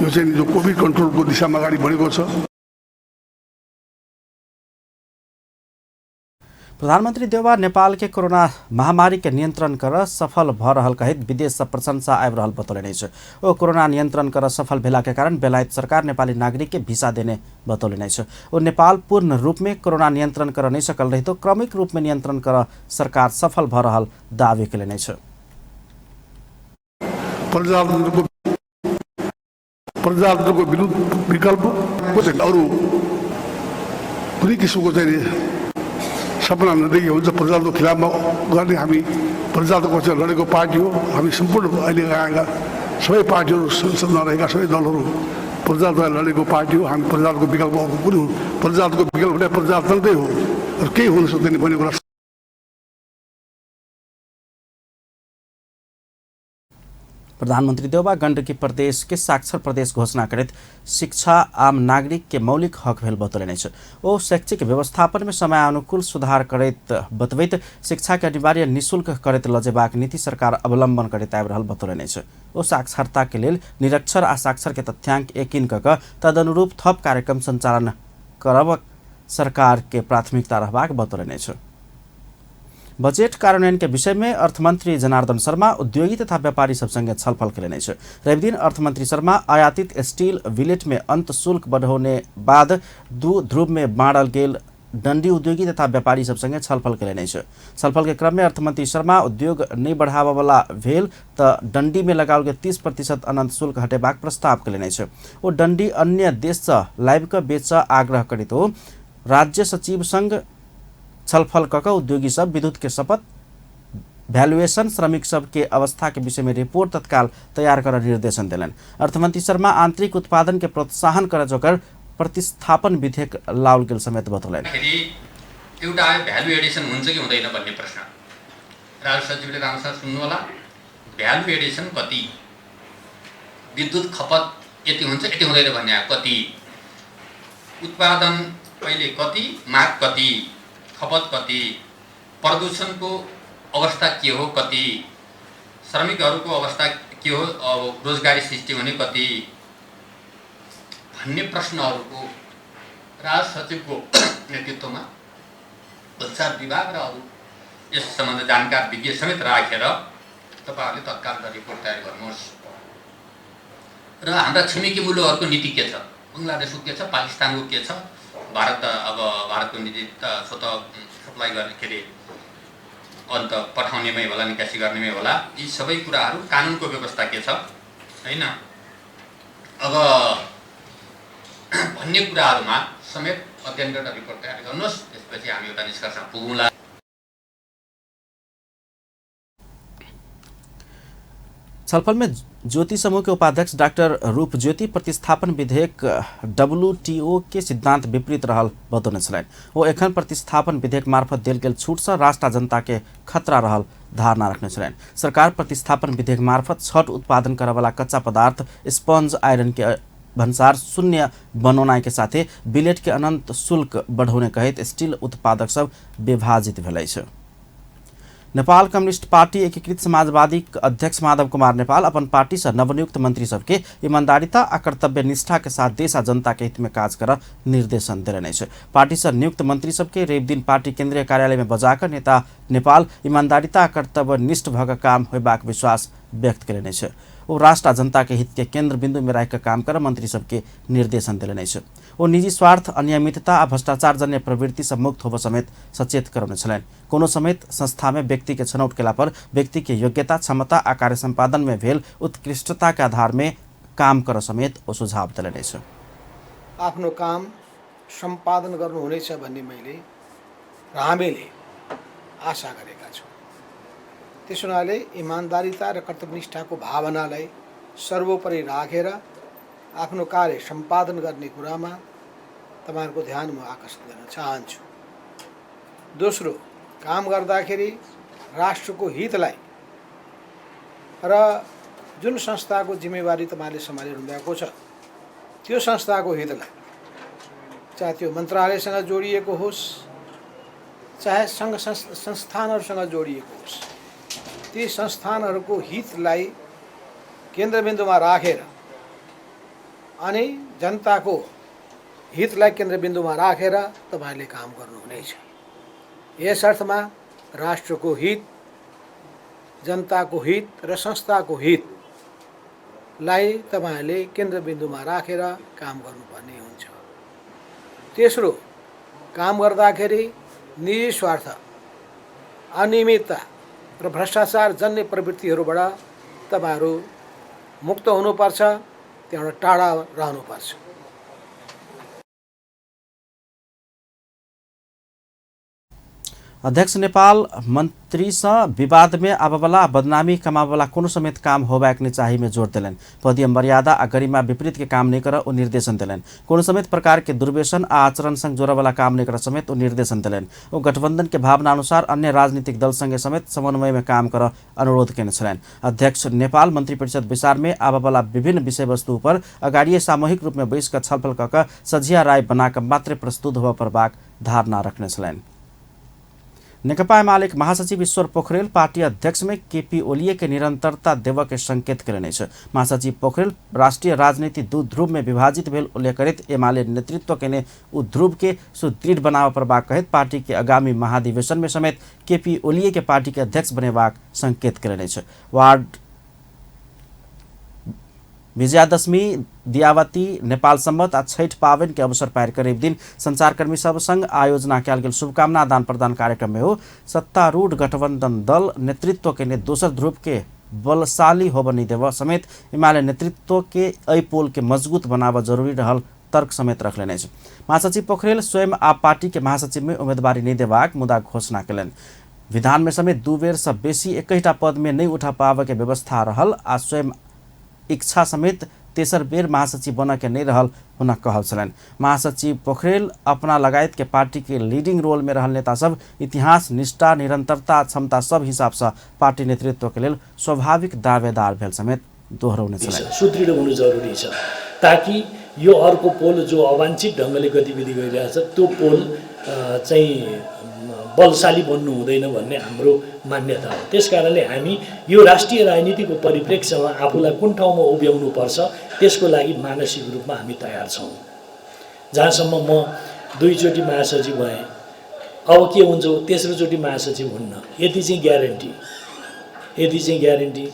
यो चाहिँ जो कोभिड कन्ट्रोलको दिशामा अगाडि बढेको छ। प्रधानमंत्री देउवा नेपाल के कोरोना महामारी के नियंत्रण कर सफल भ रहल कहैत विदेश से प्रशंसा आबि रहल बतौलनि अछि। ओ कोरोना नियंत्रण कर सफल भेला के कारण बेलायत सरकार नेपाली नागरिक के भिसा देने बतौलनि अछि। ओ नेपाल पूर्ण रूप में कोरोना नियंत्रण कर नहि सकल रहितो क्रमिक रूप में नियंत्रण कर सरकार सफल भ रहल दावी केलनि अछि। प्रजातन्त्रको विरुद्ध विकल्प अरू कुनै किसिमको चाहिँ सपना नदेखि हुन्छ। प्रजातन्त्रको खिलाफमा गर्ने हामी प्रजातन्त्रको पक्षमा लडेको पार्टी हो। हामी सम्पूर्ण अहिले आएका सबै पार्टीहरू, संसदमा रहेका सबै दलहरू प्रजातन्त्रलाई लडेको पार्टी हो। हामी प्रजातन्त्रको विकल्प अर्को कुनै हो, प्रजातन्त्रको विकल्प भने प्रजातन्त्रै हो, अरू केही हुन सक्दैन भन्ने कुरा। प्रधानमंत्री देउवा गण्डकी प्रदेश के साक्षर प्रदेश घोषणा करैत शिक्षा आम नागरिक के मौलिक हक भेल बतौलनि अछि। ओ शैक्षिक व्यवस्थापन में समयानुकूल सुधार करैत बतबैत शिक्षा के अनिवार्य निःशुल्क करैत लजेबाक नीति सरकार अवलंबन करैत आबि रहल बतौलनि अछि। ओ साक्षरता के लेल निरक्षर आ साक्षर के तथ्यांक एकिन कऽ कऽ तदनुरूप थप कार्यक्रम संचालन करब सरकार के प्राथमिकता रहबाक बतौलनि अछि। बजेट कार्यान्वयन के विषय में अर्थमंत्री जनार्दन शर्मा उद्योगी तथा व्यापारी सब संगे छलफल केलनि अछि। रविदिन अर्थमंत्री शर्मा आयातित स्टील विलेट में अंत शुल्क बढ़ौने बाद दू ध्रुव में बाँटल गेल डंडी उद्योगी तथा व्यापारी सब संगे छलफल केलनि अछि। छलफल के क्रम में अर्थमंत्री शर्मा उद्योग नहि बढ़ाबऽ वाला भेल तऽ डंडी में लगाओल गेल 30% अनंत शुल्क हटेबाक प्रस्ताव केलनि अछि। ओ डंडी अन्य देश सँ लाबि कऽ बेचऽ आग्रह करैत ओ राज्य सचिव संग छलफल कऽ कऽ उद्योगी सब विद्युत के शपथ वैल्यूएशन श्रमिक सब के अवस्था के विषय में रिपोर्ट तत्काल तैयार कर निर्देशन देलनि। अर्थमंत्री शर्मा आंतरिक उत्पादन के प्रोत्साहन कर जोकर प्रतिस्थापन विधेयक लाओल गेल समेत बतौलनि। एउटा आयो भ्यालु एडिसन हुन्छ कि हुँदैन भन्ने प्रश्न। राजस्व सचिवले राम्रोसँग सुन्नु होला। भ्यालु एडिसन कति, विद्युत खपत यति हुन्छ यति हुँदैन भन्ने आयो कति, उत्पादन पहिले कति, माग कति, खपत कति, प्रदूषणको अवस्था के हो कति, श्रमिकहरूको अवस्था के हो, अब रोजगारी सृष्टि हुने कति भन्ने प्रश्नहरूको राजस्व सचिवको नेतृत्वमा भन्सार विभाग र अरू यस सम्बन्ध जानकार विज्ञ समेत राखेर तपाईहरूले तत्काल रिपोर्ट तयार गर्नुहोस्। र हाम्रा छिमेकी मुलुकहरूको नीति के छ, बङ्गलादेशको के छ, पाकिस्तानको के छ, भारत अब भारतको नीति त स्वतः सप्लाई गर्ने के अरे अन्त पठाउनेमै होला, निकासी गर्नेमै होला। यी सबै कुराहरू कानुनको व्यवस्था के छ हैन अब भन्ने कुराहरुमा समेत अध्ययन गरेर रिपोर्ट तयार गर्नुहोस्, त्यसपछि हामी एउटा निष्कर्षमा पुगौँला। छलफल में ज्योति समूह के उपाध्यक्ष डाक्टर रूप ज्योति प्रतिस्थापन विधेयक डब्ल्यूटीओ के सिद्धांत विपरीत रहल बतौने छलनि। ओ एखन प्रतिस्थापन विधेयक मार्फत देल गेल छूट से राष्ट्र आ जनता के खतरा रहल धारणा रखने छलनि। सरकार प्रतिस्थापन विधेयक मार्फत छठ उत्पादन करऽवाला कच्चा पदार्थ स्पंज आयरन के भन्सार शून्य बनौनाइ के साथे बिलेट के अनंत शुल्क बढ़ौने कहैत स्टील उत्पादक सब विभाजित भेल अछि। नेपाल कम्युनिस्ट पार्टी एकीकृत समाजवादी अध्यक्ष माधव कुमार नेपाल अपन पार्टी से नवनियुक्त मंत्री सबके ईमानदारिता आ कर्तव्य निष्ठा के साथ देश आ जनता के हित में काज कर निर्देशन देने अछि। पार्टी से नियुक्त मंत्री सबके रवि दिन पार्टी केंद्रीय कार्यालय में बजाकर नेता नेपाल ईमानदारिता आ कर्तव्य निष्ठ भऽ काम होयबाक विश्वास व्यक्त कयलनि अछि। ओ राष्ट्र आ जनता के हित के केंद्र बिंदु में राखि कऽ काम कर मंत्री सबके निर्देशन देलनि अछि। ओ निजी स्वार्थ, अनियमितता आ भ्रष्टाचार जन्य प्रवृत्ति से मुक्त होबऽ समेत सचेत करौने छलनि। कोनो समेत संस्था में व्यक्ति के छनौट केला पर व्यक्ति के योग्यता, क्षमता आ कार्य संपादन में भेल उत्कृष्टता के आधार में काम कर समेत ओ सुझाव देलनि अछि। आफ्नो काम सम्पादन गर्नुहुनेछ भन्ने मैले र हामीले आशा गरेका छौँ। त्यस हुनाले इमान्दारिता र कर्तव्यनिष्ठाको भावनालाई सर्वोपरि राखेर आफ्नो कार्य सम्पादन गर्ने कुरामा तपाईहरुको ध्यान म आकर्षित गर्न चाहन्छु। दोस्रो, काम गर्दाखेरि राष्ट्रको हितलाई र जुन संस्थाको जिम्मेवारी तपाईले सम्हालिरहनु भएको छ त्यो संस्थाको हितलाई, चाहे त्यो मन्त्रालयसँग जोडिएको होस्, चाहे सङ्घ संस्थानहरूसँग जोडिएको होस्, ती संस्थानहरूको हितलाई केन्द्रबिन्दुमा राखेर अनि जनताको हितलाई केन्द्रबिन्दुमा राखेर तपाईले काम गर्नुहुनेछ। यस अर्थमा राष्ट्रको हित, जनताको हित र संस्थाको हितलाई तपाईले केन्द्रबिन्दुमा राखेर काम गर्नुपर्ने हुन्छ। तेस्रो, काम गर्दाखेरि निजी स्वार्थ, अनियमितता र भ्रष्टाचार जन्य प्रवृत्तिहरूबाट तपाईहरू मुक्त हुनुपर्छ, त्यहाँबाट टाढा रहनुपर्छ। अध्यक्ष नेपाल मंत्री से विवाद में आबेवाला बदनामी कमावेवाला कोनो समेत काम होबाक नहीं चाही में जोर देलनि। पदीय मर्यादा आ गरिमा विपरीत के काम नहीं कर ओ निर्देशन देलनि। कोनो समेत प्रकार के दुर्व्यसन आ आचरण संग जोड़ेवाला काम नहीं कर समेत ओ निर्देशन देलनि। ओ गठबंधन के भावना अनुसार अन्य राजनीतिक दल संगे समेत समन्वय में काम कर अनुरोध केने छलनि। अध्यक्ष नेपाल मंत्रिपरिषद बैसार में आबेवाला विभिन्न विषयवस्तु पर अगाडिए सामूहिक रूप में बैस कऽ छलफल कऽ कऽ सझिया राय बना कऽ मात्रै प्रस्तुत होबय पड़बाक धारणा रखने छलनि। नेकपा एमाले महासचिव ईश्वर पोखरेल पार्टी अध्यक्ष में केपी ओलीए के निरंतरता देव के संकेत कयलनि अछि। महासचिव पोखरेल राष्ट्रीय राजनीति दू ध्रुव में विभाजित भेल उल्लेख करैत एमाले नेतृत्व केने उ ध्रुव के सुदृढ़ बनाबय पड़बाक कहैत पार्टी के आगामी महाधिवेशन में समेत केपी ओलीए के पार्टी के अध्यक्ष बनेबाक संकेत कयलनि अछि। वार्ड विजयादशमी, दियावती, नेपाल सम्मत आ छठ पावन के अवसर पार कर रवि दिन संचारकर्मी सब संग आयोजना कयल गेल शुभकामना आदान प्रदान कार्यक्रम में हो सत्तारूढ़ गठबंधन दल नेतृत्व के ने दोसर ध्रुव के बलशाली होबय नहीं देव समेत एमाले नेतृत्व के एहि पोल के मजबूत बनाबऽ जरूरी रहल तर्क समेत रखलनि अछि। महासचिव पोखरेल स्वयं आप पार्टी के महासचिव में उम्मीदवारी नहीं देबाक मुदा घोषणा कयलनि। विधान में समेत दू बेर से बेसी एकहिटा पद में नहीं उठा पाबऽ के व्यवस्था रहल आ स्वयं इच्छा समेत तेसर बेर महासचिव बन के नहीं रहल हुनक कहल छलनि। महासचिव पोखरेल अपना लगायत के पार्टी के लीडिंग रोल में रहल नेता सब इतिहास, निष्ठा, निरंतरता, क्षमता सब हिसाब से पार्टी नेतृत्व के लेल स्वाभाविक दावेदार भेल समेत दोहोरौने छलनि। सुदृढ हुनु जरुरी छ ताकि यो अर्को पोल जो अवांछित ढङ्गले गतिविधि गरिरहेछ त्यो पोल चाहिँ बलशाली बन्नु हुँदैन भन्ने हाम्रो मान्यता हो। त्यस कारणले हामी यो राष्ट्रिय राजनीतिको परिप्रेक्ष्यमा आफूलाई कुन ठाउँमा उभ्याउनु पर्छ त्यसको लागि मानसिक रूपमा हामी तयार छौँ। जहाँसम्म म दुईचोटि महासचिव भएँ, अब के हुन्छ तेस्रोचोटि महासचिव हुन्न, यति चाहिँ ग्यारेन्टी, यति चाहिँ ग्यारेन्टी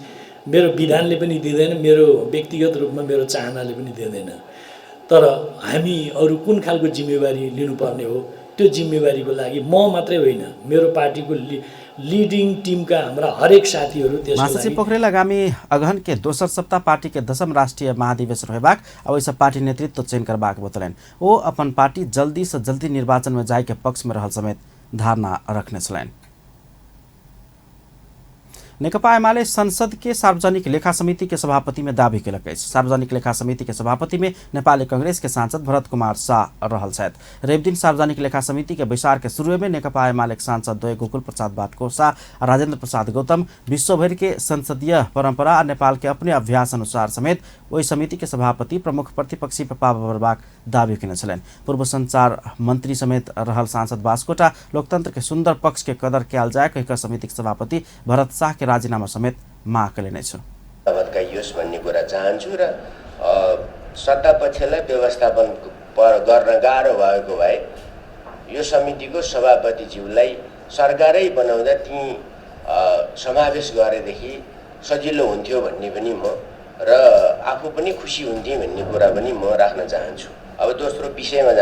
मेरो विधानले पनि दिँदैन, मेरो व्यक्तिगत रूपमा मेरो चाहनाले पनि दिँदैन। तर हामी अरू कुन खालको जिम्मेवारी लिनुपर्ने हो त्यो त्यो जिम्मेवारीको लागि म मात्रै होइन, मेरो पार्टीको लिडिङ टिमका हाम्रा हरेक साथीहरू त्यसको महासचिव पोखरेल आगामी अगहन के दोसर सप्ताह पार्टी के 10म राष्ट्रिय महाधिवेशन होबाक आ ओहिसँ पार्टी नेतृत्व चयन करबाक बतौलनि। ओ अपन पार्टी जल्दी से जल्दी निर्वाचन में जाय के पक्ष में रहल समेत धारणा रखने छलनि। नेकपा एमाले संसद के सार्वजनिक लेखा समिति के सभापति में दावी केलक अछि। सार्वजनिक लेखा समिति के सभापति में नेपाली कांग्रेस के सांसद भरत कुमार शाह रहल छथि। रविदिन सार्वजनिक लेखा समिति के बैसार के शुरुए में नेकपा एमाले के सांसद द्वय गोकुल प्रसाद बाटकोसा आ राजेंद्र प्रसाद गौतम विश्वभरि के संसदीय परंपरा आ नेपाल के अपने अभ्यास अनुसार समेत ओहि समिति के सभापति प्रमुख प्रतिपक्षी पाबबाक दावी केने छलनि। पूर्व संचार मंत्री समेत रहल सांसद बास्कोटा लोकतंत्र के सुंदर पक्ष के कदर कयल जाय कहि कऽ समिति के सभापति भरत शाह के राजीनामा समेत माग लेने छ। भत्काइयोस् भन्ने कुरा चाहन्छु र सत्ता पक्षलाई व्यवस्थापन गर्न गाह्रो भएको भए यो समितिको सभापतिज्यूलाई सरकारै बनाउँदा ती समावेश गरेदेखि सजिलो हुन्थ्यो भन्ने पनि म र आफू पनि खुसी हुन्थेँ भन्ने कुरा पनि म राख्न चाहन्छु। अब दोस्रो विषयमा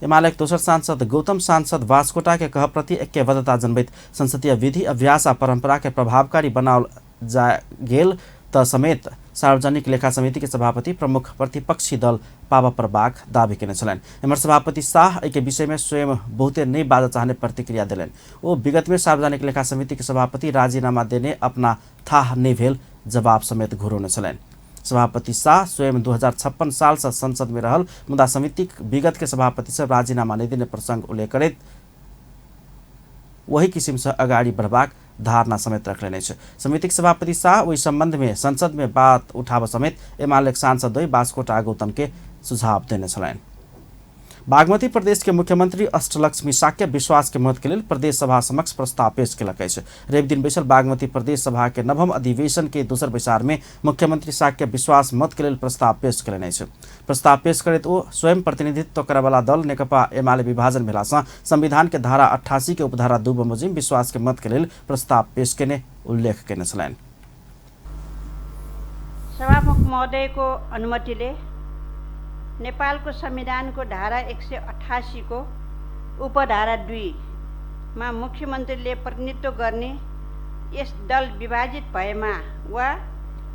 एमाले दोसर सांसद गौतम सांसद बास्कोटा के कह प्रति ऐक्यबद्धता जनबैत संसदीय विधि अभ्यास आ परंपरा के प्रभावकारी बनाओल जा गेल त समेत सार्वजनिक लेखा समिति के सभापति प्रमुख प्रतिपक्षी दल पाबऽ पड़बाक दावी केने छलनि। एम्हर सभापति शाह एहि के विषय में स्वयं बहुते नहि बाजऽ चाहने प्रतिक्रिया देलनि। ओ विगत में सार्वजनिक लेखा समिति के सभापति राजीनामा देने अपना थाह नहि भेल जवाब समेत घुरौने छलनि। सभापति शाह स्वयं 2056 साल से संसद में रहल मुदा समिति विगत के सभापति सब राजीनामा नहि देने प्रसंग उल्लेख करैत वही किसिम से अगाडि बढ़बाक धारणा समेत रखलेने अछि। समितिक सभापति शाह ओहि संबंध में संसद में बात उठाबऽ समेत एमाले सांसद द्वय बास्कोटा गौतम के सुझाव देने छलनि। बागमती प्रदेश के मुख्यमंत्री अष्टलक्ष्मी शाक्य विश्वास के मत के लेल प्रदेश सभा समक्ष प्रस्ताव पेश केलक अछि। रविदिन बैसल बागमती प्रदेश सभा के 9म अधिवेशन के दोसर बैसार में मुख्यमंत्री शाक्य विश्वास मत के लेल प्रस्ताव पेश केलनि अछि। प्रस्ताव पेश करैत ओ स्वयं प्रतिनिधित्व करऽवला दल नेकपा एमाले विभाजन भेलासँ संविधान के धारा 88 के उपधारा 2 बमोजिम विश्वास के मत के लेल प्रस्ताव पेश केने उल्लेख केने छलनि। सभामुख महोदयको अनुमतिले नेपालको संविधानको धारा 188 को उपधारा 2 मा मुख्यमन्त्रीले प्रतिनिधित्व गर्ने यस दल विभाजित भएमा वा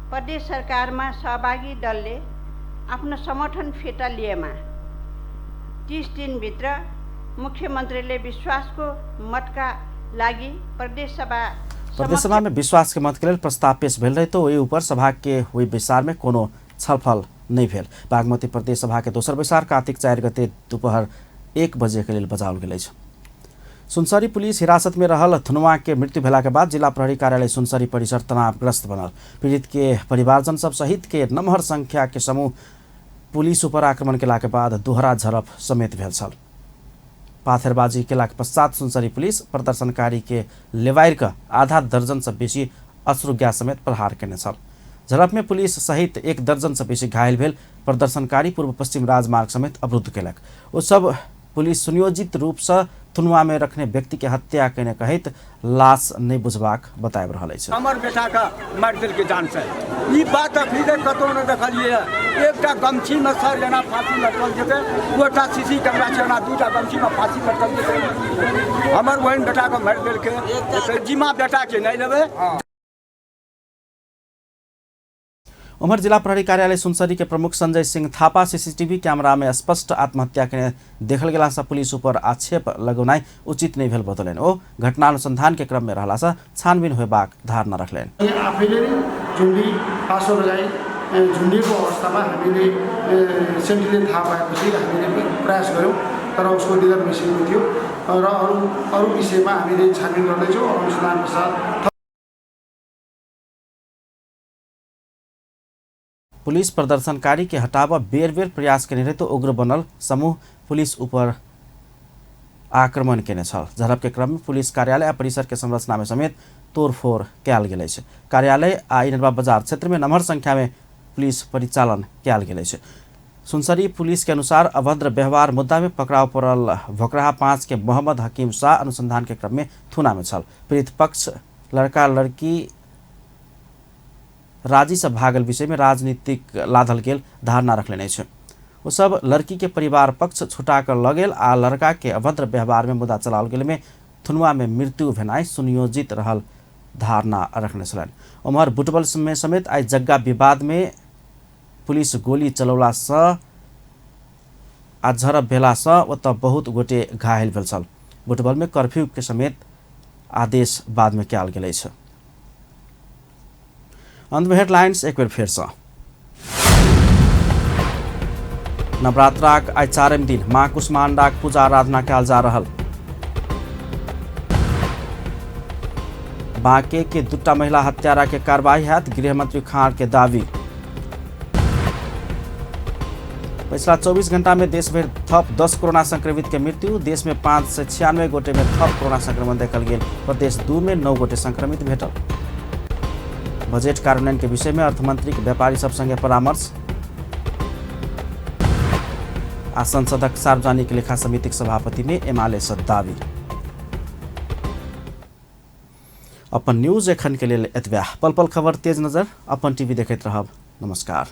प्रदेश सरकारमा सहभागी दलले आफ्नो समर्थन फिर्ता लिएमा 30 दिनभित्र मुख्यमन्त्रीले विश्वासको मतका लागि प्रदेशसभा में विश्वास के मत के लेल प्रस्ताव पेश भेल रहे तो ओहि ऊपर सभा के हुई बैसार में कोनो छलफल नहीं भेल। बागमती प्रदेश सभा के दोसर बैसार कार्तिक 4 गते दोपहर 1 बजे के लेल बजाओल गेल अछि। सुनसरी पुलिस हिरासत में रहल थुनुआ के मृत्यु भेला के बाद जिला प्रहरी कार्यालय सुनसरी परिसर तनावग्रस्त बनल। पीड़ित के परिवारजन सब सहित के नमहर संख्या के समूह पुलिस ऊपर आक्रमण केला के बाद दोहरा झड़प समेत भेल छल। पाथरबाजी केला के पश्चात सुनसरी पुलिस प्रदर्शनकारी के लेवारि कऽ आधा दर्जन से बेसी अश्रु गैस समेत प्रहार केने छल। झड़प में पुलिस सहित 1 दर्जन से बेसी घायल भेल प्रदर्शनकारी पूर्व पश्चिम राजमार्ग समेत अवरुद्ध केलक। ओ सब पुलिस सुनियोजित रूप से थुनुआ में रखने व्यक्ति के हत्या केने कहैत लाश नहीं बुझबाक बताबि रहल अछि। हमर बेटा के मारि देलकै जान से, ई बात अखनी तक कतौ नहि देखलियै। एकटा गमछी में सर जेना फांसी लटकल जेतै, ओटा सीसी कैमरा छै ओना 2टा गमछी में फांसी लटकल जेतै। हमर बहिन बेटा के मारि देलकै, जिम्मा बेटा के नहि लेबै। उम्हर जिला प्रहरी कार्यालय सुनसरी के प्रमुख संजय सिंह थापा सीसीटीवी कैमरा में स्पष्ट आत्महत्या के देखल गेला से पुलिस ऊपर आक्षेप लगौनाइ उचित नहीं भेल बतौलनि। ओ घटना अनुसंधान के क्रम में रहला से छानबीन होयबाक धारणा रखलनि। आफैले नै झुन्डी पासो लगाई झुन्डिएको अवस्थामा हामीले सेन्ट्रीले थाहा पाएपछि हामीले प्रयास गऱ्यौँ, तर उसको निधन भइसकेको थियो र अरू अरू विषयमा हामीले छानबिन गर्दैछौँ। अनुसन्धान पश्चात पुलिस प्रदर्शनकारी के हटाबऽ बेर बेर प्रयास केने रहे तो उग्र बनल समूह पुलिस ऊपर आक्रमण केने छल। झड़प के क्रम में पुलिस कार्यालय आ परिसर के संरचना में समेत तोड़फोड़ कयल गेल अछि। कार्यालय आ इनरवा बाजार क्षेत्र में नमहर संख्या में पुलिस परिचालन कयल गेल अछि। सुनसरी पुलिस के अनुसार अभद्र व्यवहार मुद्दा में पकड़ाव पड़ल भोकराहा 5 के मोहम्मद हकीम शाह अनुसंधान के क्रम में थुना में छल। पीड़ित पक्ष लड़का लड़की राजी से भागल विषय में राजनीतिक लाधल गेल धारणा रखलेने अछि। ओ सब लड़की के परिवार पक्ष छुटा कर लगेल आ लड़का के अभद्र व्यवहार में मुद्दा चलाओल गेल में थुनुआ में मृत्यु भेनाइ सुनियोजित रहल धारणा रखने छलनि। उम्हर बुटवल में समेत आइ जग्गा विवाद में पुलिस गोली चलौला सँ आ झड़प भेला सँ ओतऽ बहुत गोटे घायल भेल छल। बुटवल में कर्फ्यू के समेत आदेश बाद में कयल गेल अछि। अंत में हेडलाइंस एक बेर फेर सँ। नवरात्राक आइ चारिम दिन मां कुष्मांडाक पूजा आराधना कयल जा रहल। बांके के दूटा महिला हत्यारा के कार्रवाई हैत, गृहमंत्री खान के दावी। पिछला 24 घंटा में देश भरि थप 10 कोरोना संक्रमित के मृत्यु। देश में 596 गोटे में थप कोरोना संक्रमण देखल गेल। प्रदेश 2 में 9 गोटे संक्रमित भेटल। बजट कार्यान्वयन के विषय में अर्थमंत्री के व्यापारी सब संगे परामर्श। आ संसदक सार्वजनिक लेखा समितिक सभापति में एमाले सँ दावी। अपन न्यूज एखन के लेल एतबे। पल पल खबर तेज नजर अपन टीवी देखैत रहब। नमस्कार।